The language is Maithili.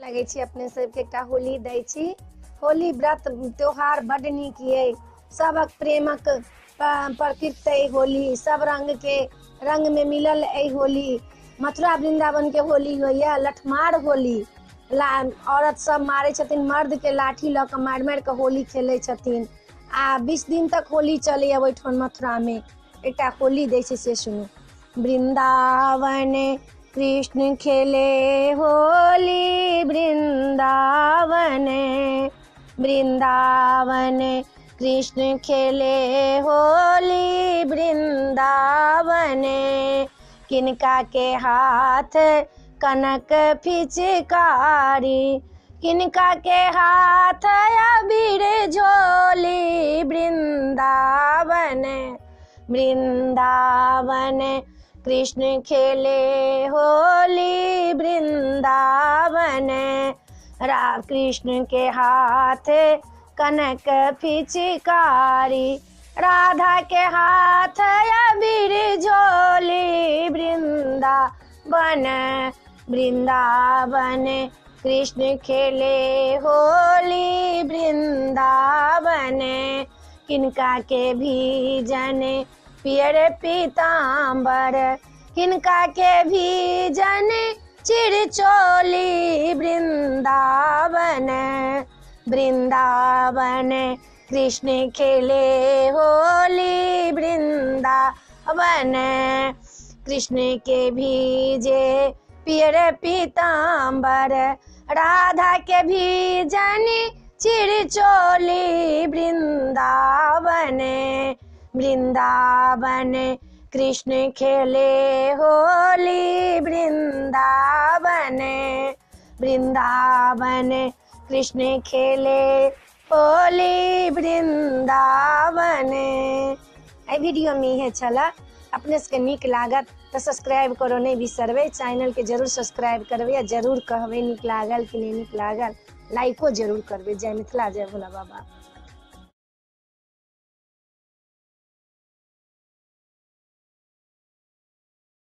लगै छी अपने सबके एकटा होली दै छी। होली व्रत त्योहार बड नीक ये, सबक प्रेमक प्रकृत अइ होली, सब रंग के रंग में मिलल अइ होली। मथुरा वृंदावन के होली होइया लठमार होली, औरत सब मारै छथिन मर्द के लाठी लऽ कऽ मारि मारि कऽ होली खेलै छथिन। आ 20 दिन तक होली चलैया ओहिठाम मथुरा में। एकटा होली दै छै से सुनू। वृंदावन कृष्ण खेले होली, वृंदावन वृंदावन कृष्ण खेले होली, वृंदावन किनका के हाथ कनक फिचकारी, किनका के हाथ अबीर झोली, वृंदावन वृंदावन कृष्ण खेले होली, वृंदावन कृष्ण के हाथ कनक फिचकारी, राधा के हाथ अबीर झोली, वृंदावन वृंदावन कृष्ण खेले होली, वृंदावन किनका के भीजन पियर पीताम्बर, किनका के भीजन चिरचोली, वृंदावन वृंदावन कृष्ण खेले होली, वृंदावन कृष्ण के भीजे पियर पीताम्बर, राधा के भीजन चिरचोली, वृंदावन वृंदावन कृष्ण खेले होली, वृंदावन वृंदावन कृष्ण खेले होली, वृंदावन। एहि वीडियो में इहे छला। अपने सबके नीक लागत तऽ सब्सक्राइब करो नहीं बिसरबै, चैनल के जरूर सब्सक्राइब करबै आ जरूर कहबै नीक लागल कि नहीं नीक लागल, लाइको जरूर करबै। जय मिथिला, जय भोला बाबा।